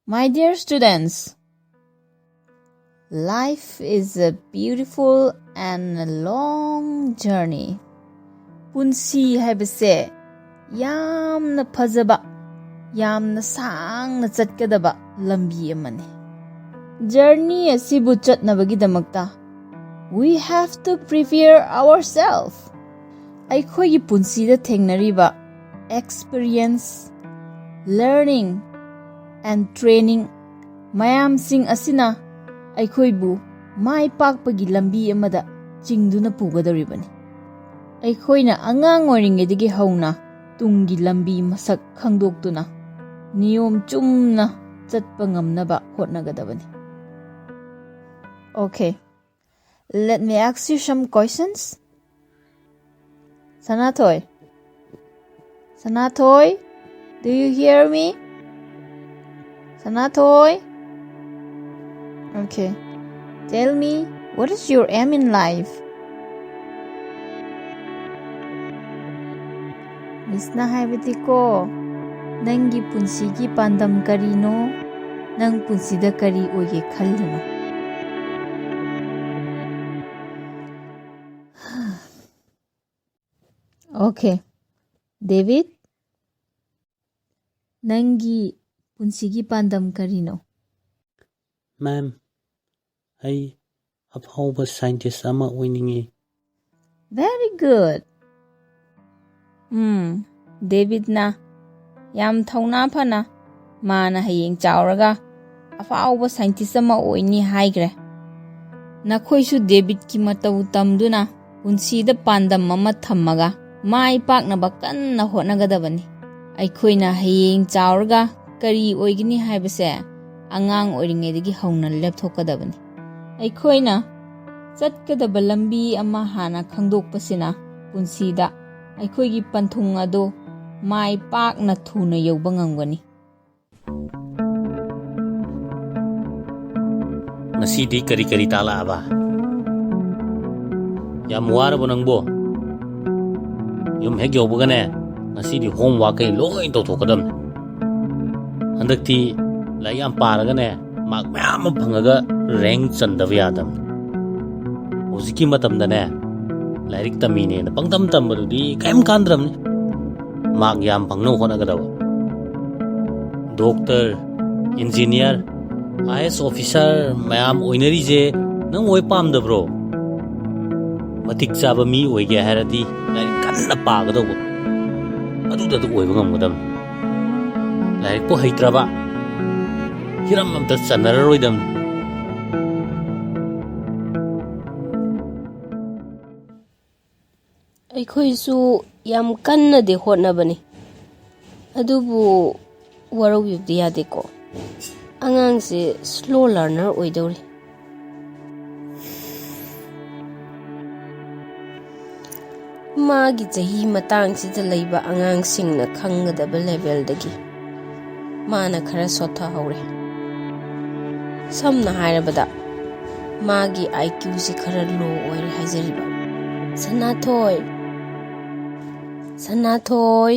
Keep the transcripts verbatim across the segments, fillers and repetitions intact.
My dear students, life is a beautiful and a long journey. ꯄꯨꯟꯁꯤ ꯍꯥꯏꯕꯁꯦ ꯌꯥꯝꯅ ꯐꯖꯕ, ꯌꯥꯝꯅ ꯁꯥꯡꯅ ꯆꯠꯀꯗꯕ ꯂꯝꯕꯤ ꯑꯃꯅꯤ꯫ Journey ꯑꯁꯤꯕꯨ ꯆꯠꯅꯕꯒꯤꯗꯃꯛꯇ we have to prepare ourselves. ꯑꯩꯈꯣꯏꯒꯤ ꯄꯨꯟꯁꯤꯗ ꯊꯦꯡꯅꯔꯤꯕ experience, learning and training ꯃꯌꯥꯝꯁꯤꯡ ꯑꯁꯤꯅ ꯑꯩꯈꯣꯏꯕꯨ ꯃꯥꯏ ꯄꯥꯛꯄꯒꯤ ꯂꯝꯕꯤ ꯑꯃꯗ ꯆꯤꯡꯗꯨꯅ ꯄꯨꯒꯗꯧꯔꯤꯕꯅꯤ꯫ ꯑꯩꯈꯣꯏꯅ ꯑꯉꯥꯡ ꯑꯣꯏꯔꯤꯉꯩꯗꯒꯤ ꯍꯧꯅ ꯇꯨꯡꯒꯤ ꯂꯝꯕꯤ ꯃꯁꯛ ꯈꯪꯗꯣꯛꯇꯨꯅ ꯅꯤꯌꯣꯝ ꯆꯨꯝꯅ ꯆꯠꯄ ꯉꯝꯅꯕ ꯍꯣꯠꯅꯒꯗꯕꯅꯤ꯫ Okay, let me ask you some questions. Sanathoi. Sanathoi, do you hear me? Sanathoi? Okay. Tell me, what is your aim in life? Missꯅ ꯍꯥꯏꯕꯗꯤꯀꯣ, ꯅꯪꯒꯤ ꯄꯨꯟꯁꯤꯒꯤ ꯄꯥꯟꯗꯝ ꯀꯔꯤꯅꯣ? ꯅꯪ ꯄꯨꯟꯁꯤꯗ ꯀꯔꯤ ꯑꯣꯏꯒꯦ ꯈꯜꯂꯤꯅꯣ? Okay. David, ꯅꯪꯒꯤ ꯄꯨꯟꯁꯤꯒꯤ ꯄꯥꯟꯗꯝ ꯀꯔꯤꯅꯣ? Ma'am, ꯑꯩ ꯑꯐꯥꯎꯕ scientist ꯑꯃ ꯑꯣꯏꯅꯤꯡꯏ꯫ Very good. ꯎꯝ, ꯗꯦꯕꯤꯠꯅ ꯌꯥꯝ ꯊꯧꯅꯥ ꯐꯅ ꯃꯥꯅ ꯍꯌꯦꯡ ꯆꯥꯎꯔꯒ ꯑꯐꯥꯎꯕ scientist ꯑꯃ ꯑꯣꯏꯅꯤ ꯍꯥꯏꯈ꯭ꯔꯦ꯫ ꯅꯈꯣꯏꯁꯨ ꯗꯦꯕꯤꯠꯀꯤ ꯃꯇꯧ ꯇꯝꯗꯨꯅ ꯄꯨꯟꯁꯤꯗ ꯄꯥꯟꯗꯝ ꯑꯃ ꯊꯝꯃꯒ ꯃꯥꯏ ꯄꯥꯛꯅꯕ ꯀꯟꯅ ꯍꯣꯠꯅꯒꯗꯕꯅꯤ꯫ ꯑꯩꯈꯣꯏꯅ ꯍꯌꯦꯡ ꯆꯥꯎꯔꯒ ꯀꯔꯤ ꯑꯣꯏꯒꯅꯤ ꯍꯥꯏꯕꯁꯦ ꯑꯉꯥꯡ ꯑꯣꯏꯔꯤꯉꯩꯗꯒꯤ ꯍꯧꯅ ꯂꯦꯞꯊꯣꯛꯀꯗꯕꯅꯤ꯫ ꯑꯩꯈꯣꯏꯅ ꯆꯠꯀꯗꯕ ꯂꯝꯕꯤ ꯑꯃ ꯍꯥꯟꯅ ꯈꯪꯗꯣꯛꯄꯁꯤꯅ ꯄꯨꯟꯁꯤꯗ ꯑꯩꯈꯣꯏꯒꯤ ꯄꯟꯊꯨꯡ ꯑꯗꯨ ꯃꯥꯏ ꯄꯥꯛꯅ ꯊꯨꯅ ꯌꯧꯕ ꯉꯝꯒꯅꯤ꯫ ꯉꯁꯤꯗꯤ ꯀꯔꯤ ꯀꯔꯤ ꯇꯥꯛꯂꯛꯑꯕ? ꯌꯥꯝ ꯋꯥꯔꯕꯣ ꯅꯪꯕꯣ? ꯌꯨꯝ ꯍꯦꯛ ꯌꯧꯕꯒꯅꯦ, ꯉꯁꯤꯗꯤ homework ꯀꯩ ꯂꯣꯏ ꯇꯧꯊꯣꯛꯀꯗꯕꯅꯦ꯫ ꯍꯟꯗꯛꯇꯤ ꯂꯥꯏꯔꯤꯛ ꯌꯥꯝ ꯄꯥꯔꯒꯅꯦ, ꯃꯥꯔꯛ ꯃꯌꯥꯝ ꯑꯃ ꯐꯪꯉꯒ ꯔꯦꯡ ꯆꯟꯗꯕ ꯌꯥꯗꯕꯅꯤ꯫ ꯍꯧꯖꯤꯛꯀꯤ ꯃꯇꯝꯗꯅꯦ, ꯂꯥꯏꯔꯤꯛ ꯇꯝꯃꯤꯅꯦꯅ ꯄꯪꯇꯝ ꯇꯝꯕꯗꯨꯗꯤ ꯀꯔꯤꯝ ꯀꯥꯟꯗ꯭ꯔꯕꯅꯤ꯫ ꯃꯥꯔꯛ ꯌꯥꯝ ꯐꯪꯅꯕ ꯍꯣꯠꯅꯒꯗꯕ꯫ ꯗꯣꯛꯇꯔ, ꯏꯟꯖꯤꯅꯤꯌꯥꯔ, ꯑꯥꯏ ꯑꯦꯁ ꯑꯣꯐꯤꯁꯥꯔ ꯃꯌꯥꯝ ꯑꯣꯏꯅꯔꯤꯁꯦ ꯅꯪ ꯑꯣꯏ ꯄꯥꯝꯗꯕ꯭ꯔꯣ? ꯃꯇꯤꯛ ꯆꯥꯕ ꯃꯤ ꯑꯣꯏꯒꯦ ꯍꯥꯏꯔꯗꯤ ꯂꯥꯏꯔꯤꯛ ꯀꯟꯅ ꯄꯥꯒꯗꯧꯕ, ꯑꯗꯨꯗ ꯑꯣꯏꯕ ꯉꯝꯒꯗꯕꯅꯤ꯫ ꯂꯥꯏꯔꯤꯛꯄꯨ ꯍꯩꯇ꯭ꯔꯕ, ꯍꯤꯔꯝ ꯑꯝꯇ ꯆꯟꯅꯔꯔꯣꯏꯗꯕꯅꯤ꯫ ꯑꯩꯈꯣꯏꯁꯨ ꯌꯥꯝ ꯀꯟꯅꯗꯤ ꯍꯣꯠꯅꯕꯅꯤ, ꯑꯗꯨꯕꯨ ꯋꯥꯔꯧꯕꯤꯕꯗꯤ ꯌꯥꯗꯦꯀꯣ꯫ ꯑꯉꯥꯡꯁꯦ slow learner ꯑꯣꯏꯗꯧꯔꯤ꯫ ꯃꯥꯒꯤ ꯆꯍꯤ ꯃꯇꯥꯡꯁꯤꯗ ꯂꯩꯕ ꯑꯉꯥꯡꯁꯤꯡꯅ ꯈꯪꯒꯗꯕ ꯂꯦꯚꯦꯜꯗꯒꯤ ꯃꯥꯅ ꯈꯔ ꯁꯣꯠꯊꯍꯧꯔꯦ꯫ ꯁꯝꯅ ꯍꯥꯏꯔꯕꯗ, ꯃꯥꯒꯤ ꯑꯥꯏ ꯀ꯭ꯌꯨꯁꯤ ꯈꯔ ꯂꯣ ꯑꯣꯏꯔꯦ ꯍꯥꯏꯖꯔꯤꯕ꯫ ꯁꯅꯥꯊꯣꯏ, ꯁꯅꯥꯊꯣꯏ,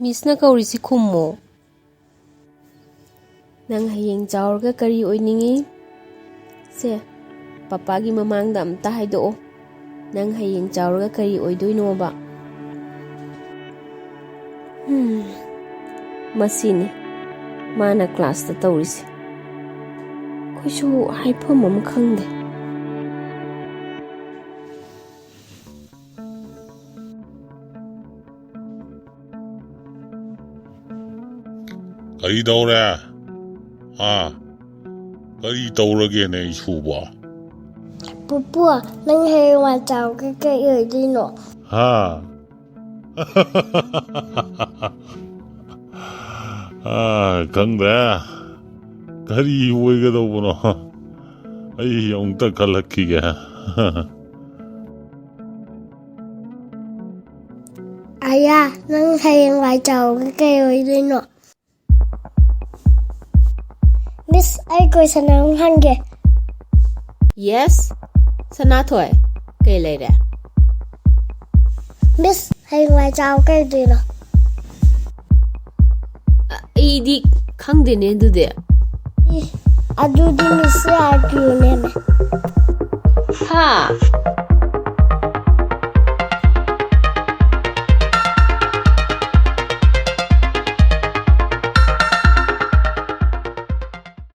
ꯃꯤꯁꯅ ꯀꯧꯔꯤꯁꯤ ꯈꯨꯝꯃꯣ꯫ ꯅꯪ ꯍꯌꯦꯡ ꯆꯥꯎꯔꯒ ꯀꯔꯤ ꯑꯣꯏꯅꯤꯡꯉꯤ? ꯁꯦ, ꯄꯄꯥꯒꯤ ꯃꯃꯥꯡꯗ ꯑꯝꯇ ꯍꯥꯏꯗꯣꯛꯑꯣ꯫ ꯅꯪ ꯍꯌꯦꯡ ꯆꯥꯎꯔꯒ ꯀꯔꯤ ꯑꯣꯏꯗꯣꯏꯅꯣꯕ? ꯍꯝ, ꯃꯁꯤꯅꯤ ꯃꯥꯅ ꯀ꯭ꯂꯥꯁꯇ ꯇꯧꯔꯤꯁꯦ꯫ ꯑꯩꯈꯣꯏꯁꯨ ꯍꯥꯏꯐꯝ ꯑꯃ ꯈꯪꯗꯦ꯫ ꯀꯔꯤ ꯇꯧꯔꯦ? ꯍꯥ? ꯀꯔꯤ ꯇꯧꯔꯒꯦꯅꯦ ꯑꯩꯁꯨꯕꯣ? ꯄꯨꯄꯨ, ꯅꯪ ꯍꯌꯦꯡꯋꯥꯏ ꯆꯥꯎꯔꯒ ꯀꯩ ꯑꯣꯏꯗꯣꯏꯅꯣ? ꯍꯥ? ꯑꯥ, ꯈꯪꯗ꯭ꯔꯦ꯫ ꯀꯔꯤ ꯑꯣꯏꯒꯗꯧꯕꯅꯣ? ꯑꯩ ꯑꯃꯨꯛꯇ ꯈꯜꯂꯛꯈꯤꯒꯦ꯫ ꯑꯌꯥ, ꯅꯪ ꯍꯌꯦꯡꯋꯥꯏ ꯆꯥꯎꯔꯒ ꯀꯩ ꯑꯣꯏꯗꯣꯏꯅꯣ? ꯃꯤꯁ, ꯑꯩ ꯀꯣꯏꯁꯟ ꯑꯃ ꯍꯪꯒꯦ꯫ ꯌꯦꯁ, ꯁꯅꯥꯊꯣꯏ, ꯀꯩ ꯂꯩꯔꯦ? ꯃꯤꯁ, ꯍꯌꯦꯡꯋꯥꯏ ꯆꯥꯎ ꯀꯩꯗꯣꯏꯅꯣ? ꯑ, ꯑꯩꯗꯤ ꯈꯪꯗꯦꯅꯦ ꯑꯗꯨꯗꯤ꯫ ꯑꯗꯨꯗꯤ ꯃꯤꯁ ꯑꯥꯔ ꯀ꯭ꯌꯨꯅꯦꯃꯦ꯫ ꯍꯥ?